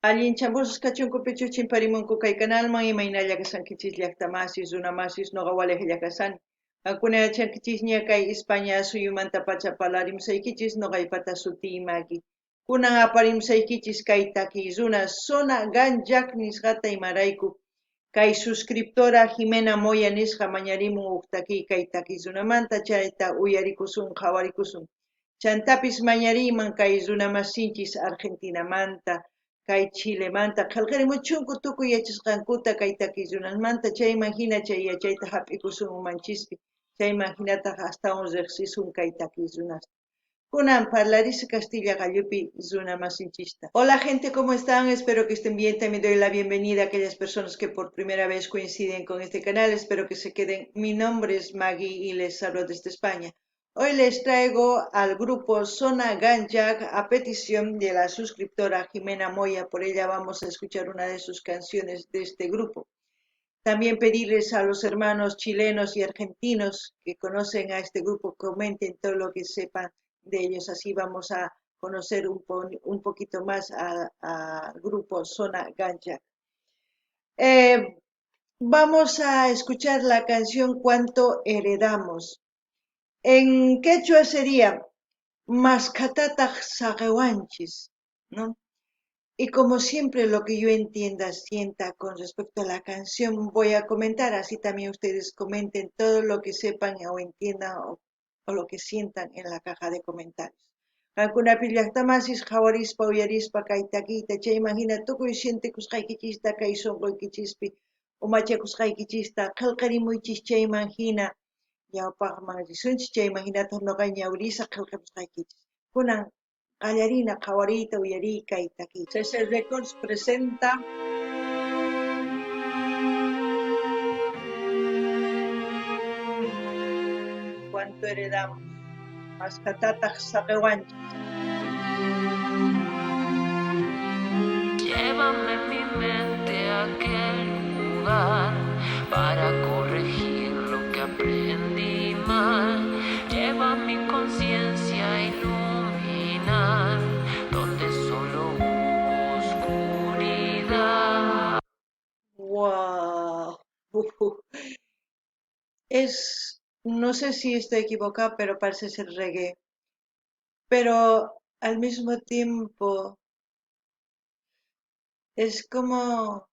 Allin chambusas kachunkupichu chimparimunku kay kanalman, imaynalla kashankichis llaqtamasis, runamasis, noqa walejlla kashani. Qankuna yachankichisña kay España suyumantapacha parlarimusaykichis, noqaypata sutiy Maggie. Kunan aparimusaykichis kay takiy runa Zona Ganjak nisqata imarayku kay suscriptora Jimena Moya nisqa mañarimun huk takiy kay takiy runamanta chayta uyarikusun qhawarikusun. Chantapis mañariyman kay runamasinchis Argentinamanta, kay Chilemanta qhelqerimuchunku tukuy yachasqankuta kay takiy runasmanta chayman hina chay yachayta hap'ikusun umanchispi, chayman hinataq astawan riqsisun kay takiy runasta. Kunan parlarise Castilla qallupi runamasinchista. Hola gente, ¿cómo están? Espero que estén bien. También doy la bienvenida a aquellas personas que por primera vez coinciden con este canal. Espero que se queden. Mi nombre es Maggie y les hablo desde España. Hoy les traigo al grupo Zona Ganjak a petición de la suscriptora Jimena Moya. Por ella vamos a escuchar una de sus canciones de este grupo. También pedirles a los hermanos chilenos y argentinos que conocen a este grupo comenten todo lo que sepan de ellos. Así vamos a conocer un poquito más al grupo Zona Ganjak. Vamos a escuchar la canción Cuánto Heredamos. En quechua sería Mashkhatataj saqewanchis, ¿no? Y como siempre lo que yo entienda, sienta con respecto a la canción, voy a comentar, así también ustedes comenten todo lo que sepan o entiendan o lo que sientan en la caja de comentarios. Qankunapi llaqtamasis qhawarispa uyarispa kay takiyta chayman hina tukuy sientekusqaykichista kay sunquykichispi umachakusqaykichista qhelqarimuychis chayman hina ñawpaqman risunchis chayman hinataq noqa ñawirisa qhelqamusqaykichis. Kunan qallarina qhawariyta uyariy kay takiy. CC Records presenta Cuánto heredamos, mashkhatataq saqewanchis. Llévame mi mente a aquel lugar para corregir lo que aprendí mal. Lleva mi conciencia a iluminar donde solo hubo oscuridad. ¡Guau! No sé si estoy equivocada, pero parece ser reggae. Pero al mismo tiempo es como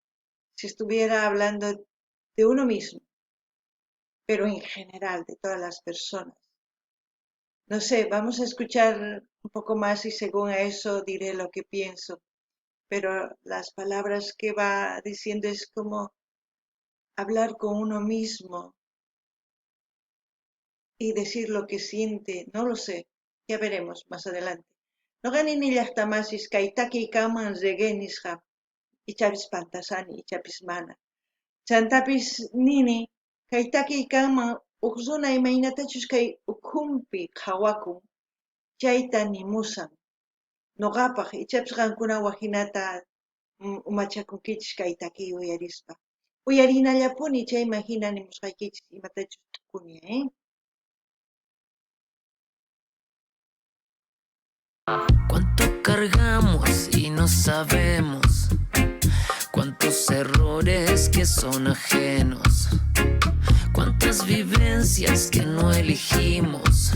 si estuviera hablando de uno mismo, pero en general de todas las personas. No sé, vamos a escuchar un poco más y según a eso diré lo que pienso. Pero las palabras que va diciendo es como hablar con uno mismo y decir lo que siente, no lo sé, ya veremos más adelante. Noqa nini llaqtamasis kay takiy kanman reggae nisqa, ichapis pantasani, ichapis mana. Chantapis nini kay takiy kanman huk runa imaynatachus kay ukhunpi qhawakun, chayta nimusan. Noqapaq ichapis qankuna wajinata umachakunkichis kay takiy uyarispa. Uyarinallapuni chayman hina nimusqaykichis imatachus t'ukuni. Cuánto cargamos y no sabemos, cuántos errores que son ajenos, cuántas vivencias que no elegimos,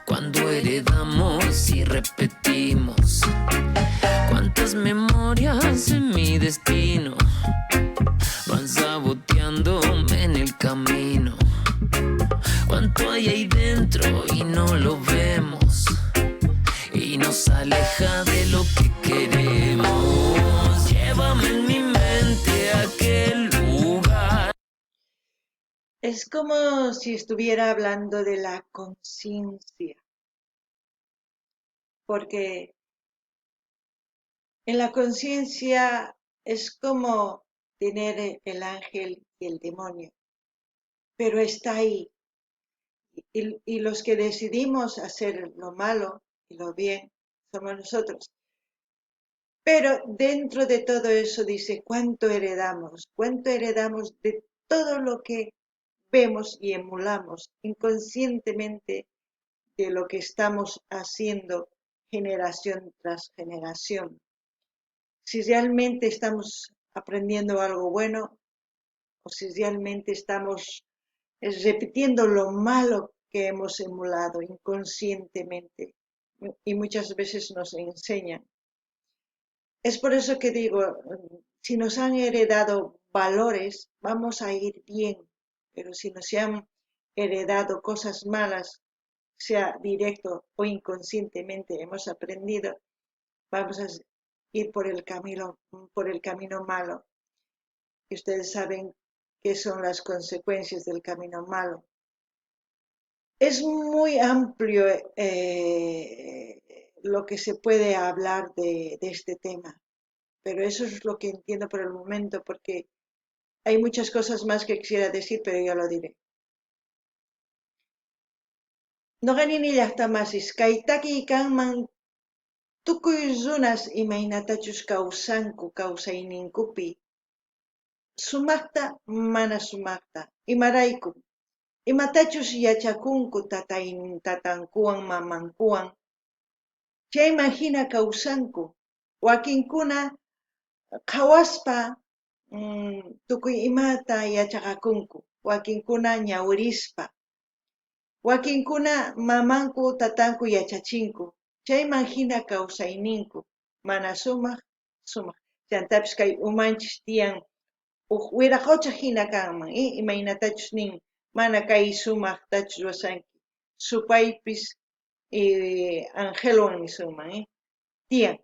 cuando heredamos y repetimos, cuántas memorias en mi destino van saboteándome en el camino, cuánto hay ahí dentro y no lo vemos y nos aleja de lo que queremos. Llévame en mi mente a aquel lugar. Es como si estuviera hablando de la conciencia, porque en la conciencia es como tener el ángel y el demonio, pero está ahí. Y los que decidimos hacer lo malo y lo bien somos nosotros. Pero dentro de todo eso dice, ¿cuánto heredamos? ¿Cuánto heredamos de todo lo que vemos y emulamos inconscientemente de lo que estamos haciendo generación tras generación? Si realmente estamos aprendiendo algo bueno o si realmente estamos repitiendo lo malo que hemos emulado inconscientemente y muchas veces nos enseñan. Es por eso que digo, si nos han heredado valores, vamos a ir bien, pero si nos han heredado cosas malas, sea directo o inconscientemente hemos aprendido, vamos a ir por el camino malo. Y ustedes saben qué son las consecuencias del camino malo. Es muy amplio lo que se puede hablar de este tema, pero eso es lo que entiendo por el momento, porque hay muchas cosas más que quisiera decir, pero ya lo diré. Noqa nini llaqtamasis, kay takiy kanman tukuy runas imaynatachus kawsanku kawsayninkupi, sumaqta mana sumaqta, imarayku, imatachus yachakunku tatankuwan mamankuwan, chayman hina kawsanku, wakinkuna qhawaspa tukuy imata yachaqakunku, wakinkuna ñawirispa, wakinkuna mamanku tatanku yachachinku, chayman hina kawsayninku, mana sumaq, sumaq. Chantapis kay umanchis tiyan uj wiraqocha hina kanman, imaynatachus nin, mana kay sumaqtachus ruwashanki, supaypis angelwan nisunman, tiyan.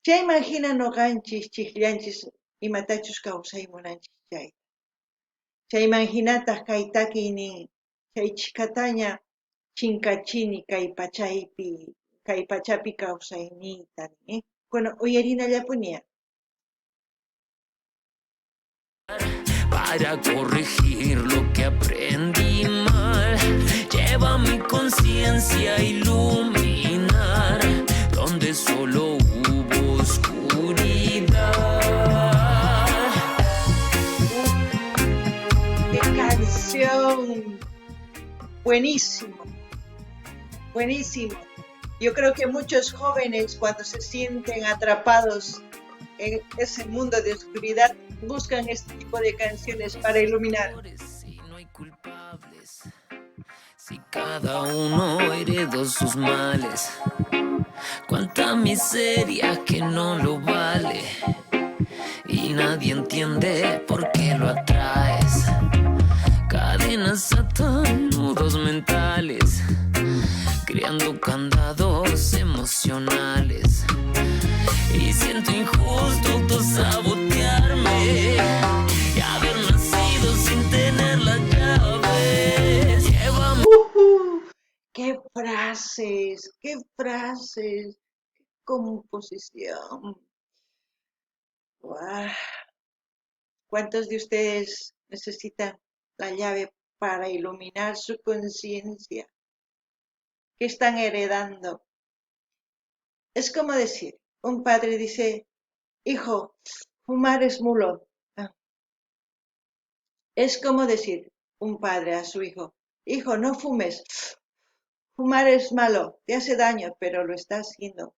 Chayman hina noqanchis chijllanchis imatachus kawsay munanchis chayta. Chayman hinataq kay takiy nin, chay chhikataña chinkachini kay pachaypi, kay pachapi kawsayniyta nin, Bueno, uyarinallapuni. Para corregir lo que aprendí mal, lleva mi conciencia a iluminar donde solo hubo oscuridad. ¡Qué canción! Buenísimo, buenísimo. Yo creo que muchos jóvenes cuando se sienten atrapados en ese mundo de oscuridad buscan este tipo de canciones para iluminar. Si no hay culpables, si cada uno heredó sus males, cuánta miseria que no lo vale, y nadie entiende por qué lo atraes. Cadenas atan nudos mentales, creando candados emocionales. Y siento injusto autosabotearme y haber nacido sin tener las llaves. Llévame. ¡Qué frases! ¡Qué frases! ¡Qué composición! ¡Guau! ¿Cuántos de ustedes necesitan la llave para iluminar su conciencia? ¿Qué están heredando? Es como decir, un padre dice, hijo, fumar es mulo. Ah. Es como decir un padre a su hijo, hijo, no fumes, fumar es malo, te hace daño, pero lo está haciendo.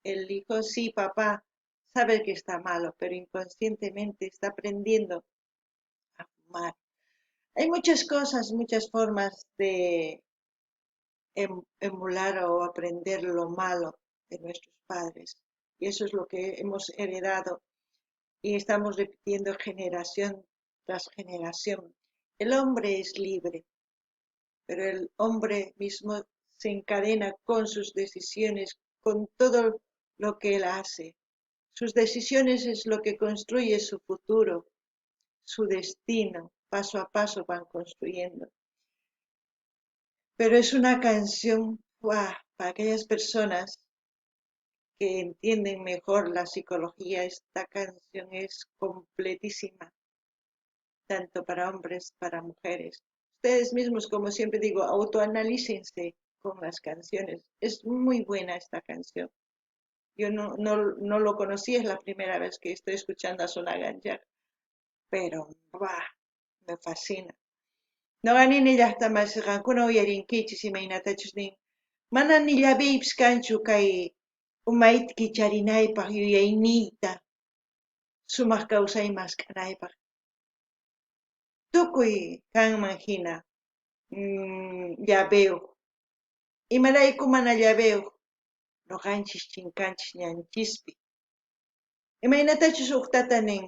El hijo, sí, papá, sabe que está malo, pero inconscientemente está aprendiendo a fumar. Hay muchas cosas, muchas formas de emular o aprender lo malo de nuestros padres. Y eso es lo que hemos heredado y estamos repitiendo generación tras generación. El hombre es libre, pero el hombre mismo se encadena con sus decisiones, con todo lo que él hace. Sus decisiones es lo que construye su futuro, su destino, paso a paso van construyendo. Pero es una canción, ¡guau!, para aquellas personas que entienden mejor la psicología, esta canción es completísima, tanto para hombres, para mujeres. Ustedes mismos, como siempre digo, autoanalícense con las canciones. Es muy buena esta canción. Yo no lo conocí, es la primera vez que estoy escuchando a Sona Ganjar, pero ¡buah!, me fascina. Noqa nini llaqta masi qankuna uyarinkichis imaynatachus nin, mana ni llaveypis kanchu kay umayta kicharinaypaq yuyayniyta. Sumaq kawsay mask'anaypaq. Tukuy kanman hina llaveyoj. Imarayku mana llaveyoj? Noqanchis chinkanchis ñanchispi. Imaynatachus uj tata nin,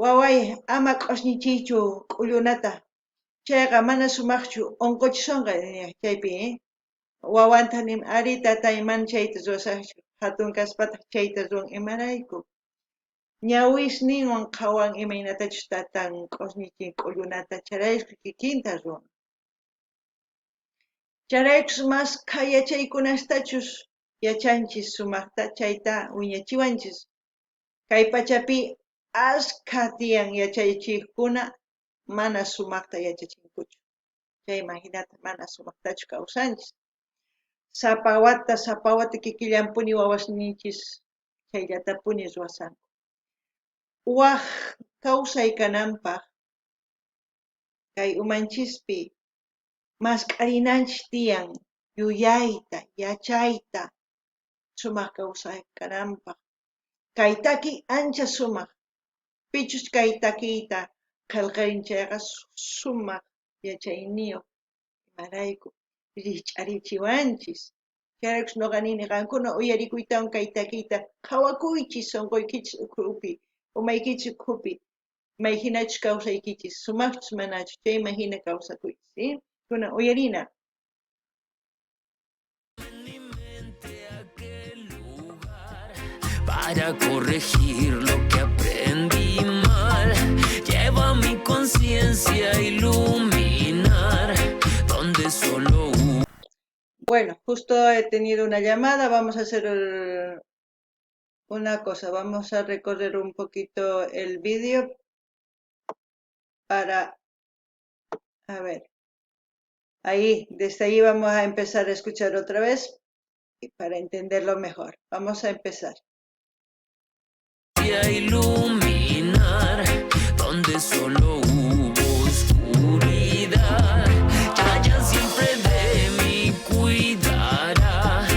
waway ama q'osñichiychu k'ullunata, chayqa mana sumaqchu unquchisonqa chaypi wawanta nin, arí tatay mana chayta ruwasaqchu, hatun kaspataq chayta ruwan. Imarayku? Ñawisninwan qhawan imaynatachus tatan q'osñichin k'ullunata, chayrayku kikinta ruwan. Chayraykus maskha yachaykunastachus yachanchis sumaqta chayta wiñachiwanchis. Kay pachapi askha tiyan yachaychikuna mana sumaqta yachachinkuchu. Chayman hinata mana sumaqtachu kawsanchis. Sapa wata, sapa wata kikillanpuni wawasninchis chayllatapuni ruwasanku. Waj kawsay kananpaq kay umanchispi mask'arinanchis tiyan yuyayta, yachayta, sumaq kawsay kananpaq. Kay takiy ancha sumaq. Pichus kay takiyta qhelqarin chayqa sumaq yachayniyuq. Imarayku rijch'arichiwanchis. Chayraykus noqa nini qankuna uyarikuytawan kay takiyta qhawakuychis sonqoykichis ukhupi, umaykichis ukhupi, mayhinachus kawsaykichis, sumaqchus manachus, chayman hina kawsakuychis. Kunan uyarina. Para corregir lo que aprendí mal, lleva mi conciencia a iluminar donde solo Bueno, justo he tenido una llamada, vamos a hacer una cosa, vamos a recorrer un poquito el vídeo para, a ver, ahí, desde ahí vamos a empezar a escuchar otra vez para entenderlo mejor. Vamos a empezar. Iluminar donde solo hubo oscuridad. Ya siempre de mí cuidará.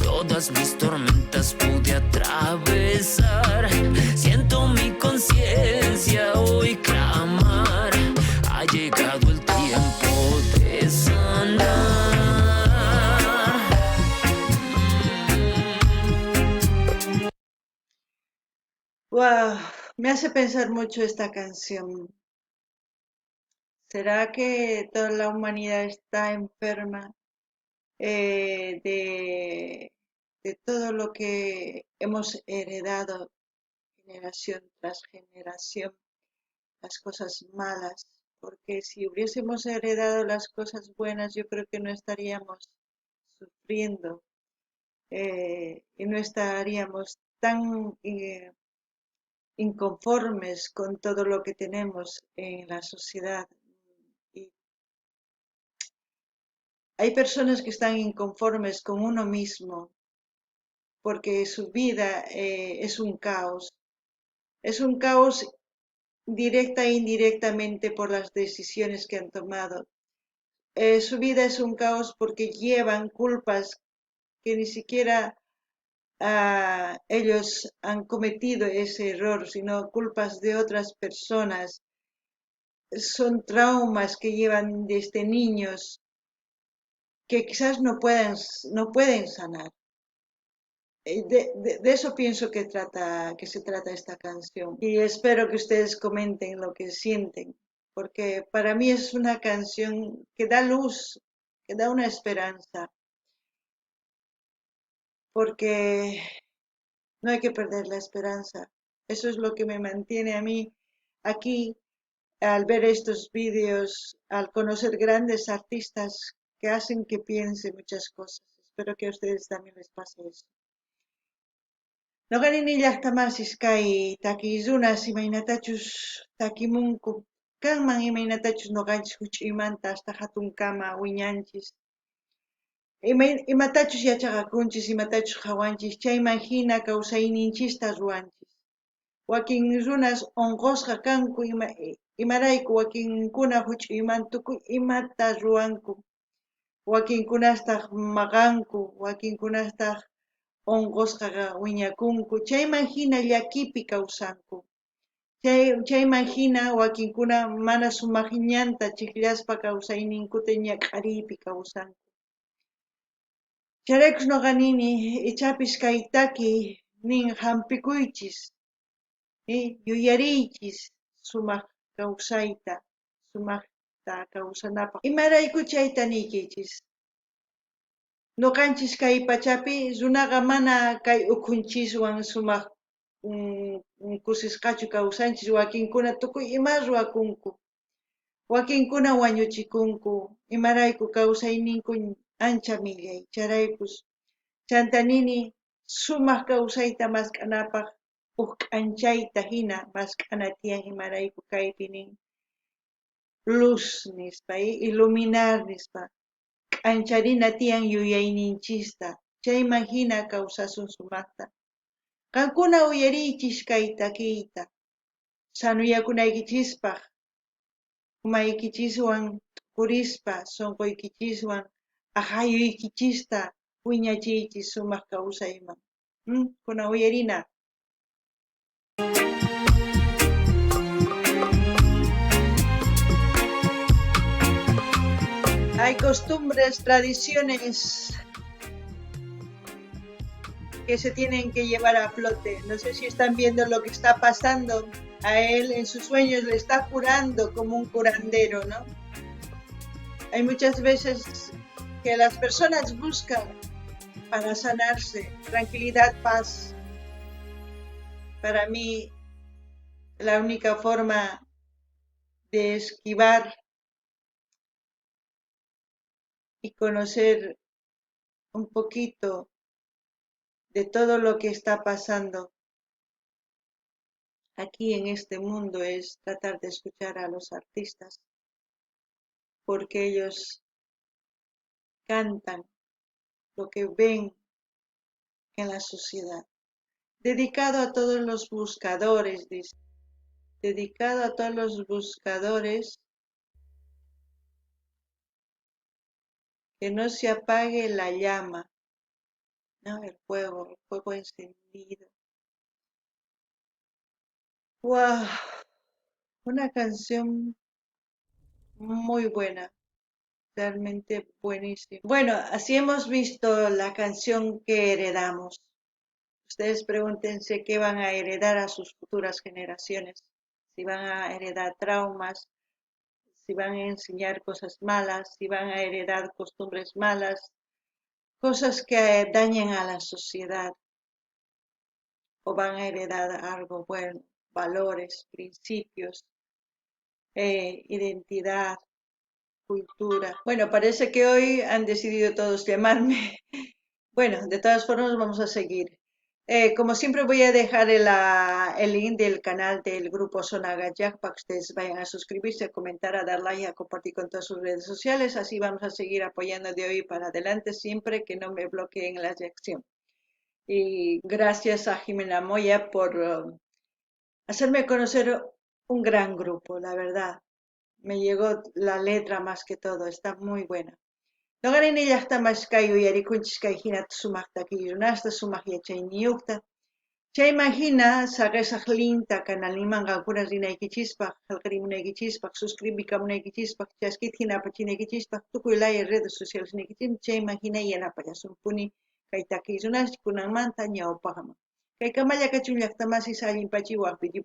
Todas mis tormentas pude atravesar. Siento mi conciencia hoy clamar. Ha llegado el tiempo de sanar. Wow, me hace pensar mucho esta canción. ¿Será que toda la humanidad está enferma de todo lo que hemos heredado generación tras generación, las cosas malas? Porque si hubiésemos heredado las cosas buenas, yo creo que no estaríamos sufriendo y no estaríamos tan inconformes con todo lo que tenemos en la sociedad. Y hay personas que están inconformes con uno mismo porque su vida es un caos. Es un caos directa e indirectamente por las decisiones que han tomado. Su vida es un caos porque llevan culpas que ni siquiera ellos han cometido ese error, sino culpas de otras personas. Son traumas que llevan desde niños que quizás no pueden sanar. De eso pienso que se trata esta canción. Y espero que ustedes comenten lo que sienten, porque para mí es una canción que da luz, que da una esperanza, porque no hay que perder la esperanza. Eso es lo que me mantiene a mí aquí, al ver estos vídeos, al conocer grandes artistas que hacen que piense muchas cosas. Espero que a ustedes también les pase eso. Noqarini llaqtamasis kay takiy runas imaynatachus takimunku kanman imaynatachus noqanchis huch'uymanta hasta hatunkama wiñanchis. Imatachus yachaqakunchis, imatachus qhawanchis, chayman hina kawsayninchista ruwanchis. Wakin runas unqusqa kanku imarayku wakinkuna huch'uyman tukuy imata ruwanku. Wakinkunastaq maqanku, wakinkunastaq unqusqa wiñakunku, chayman hina llakipi kawsanku. Chayman hina wakinkuna mana sumaq ñanta chijllaspa kawsayninkuta ñak'ariypi kawsanku. Chayraykus noqa nini, ichapis kay takiy nin hampikuychis, yuyariychis sumaq kawsayta, sumaqta kawsanapaq. Imarayku chayta niykichis? Noqanchis kay pachapi runaqa mana kay ukhunchiswan sumaq kusisqachu kawsanchis, wakinkuna tukuy ima ruwakunku, wakinkuna wañuchikunku, imarayku kawsayninku ancha millay, chayraykus chanta nini sumaq kawsayta mask'anapaq uj k'anchayta hina mask'ana tiyan, imarayku kaypi nin luz nispa, iluminar nispa, k'ancharina tiyan yuyayninchista, chayman hina kawsasun sumaqta. Qankuna uyariychis kay takiyta, sanuyakunaykichispaq, umaykichiswan t'ukurispa, sunquykichiswan aqhayuykichista wiñachiychis sumaq kawsayman. Kuna uyarina. Hay costumbres, tradiciones que se tienen que llevar a flote. No sé si están viendo lo que está pasando a él en sus sueños, le está curando como un curandero, ¿no? Hay muchas veces que las personas buscan para sanarse tranquilidad, paz. Para mí, la única forma de esquivar y conocer un poquito de todo lo que está pasando aquí en este mundo es tratar de escuchar a los artistas, porque ellos cantan lo que ven en la sociedad. Dedicado a todos los buscadores, dice. Dedicado a todos los buscadores, que no se apague la llama, ¿no? El fuego encendido. ¡Wow! Una canción muy buena, realmente buenísima. Bueno, así hemos visto la canción que heredamos. Ustedes pregúntense qué van a heredar a sus futuras generaciones, si van a heredar traumas, si van a enseñar cosas malas, si van a heredar costumbres malas, cosas que dañen a la sociedad, o van a heredar algo bueno, valores, principios, identidad, cultura. Bueno, parece que hoy han decidido todos llamarme. Bueno, de todas formas vamos a seguir. Como siempre voy a dejar el link del canal del grupo Zona Gallak para que ustedes vayan a suscribirse, a comentar, a dar like, a compartir con todas sus redes sociales. Así vamos a seguir apoyando de hoy para adelante siempre que no me bloqueen la reacción. Y gracias a Jimena Moya por hacerme conocer un gran grupo, la verdad. Me llegó la letra más que todo, está muy buena. Noqarini llaqtamas kay uyarikunchis kay hinata sumaq takiy runasta, sumaq yachayniyuqta. Chayman hina saqesaq linta kanalninman qankuna rinaykichispaq, qillqarimunaykichispaq, suscribikamunaykichispaq, chaskita hina apachinaykichispaq, tukuy laya redes sociales niykichis, chayman hina yanapallasunpuni kay takiy runasta kunanmanta ñawpaqman. Kay kamalla kachun llaqtamasis allin pachi waq video.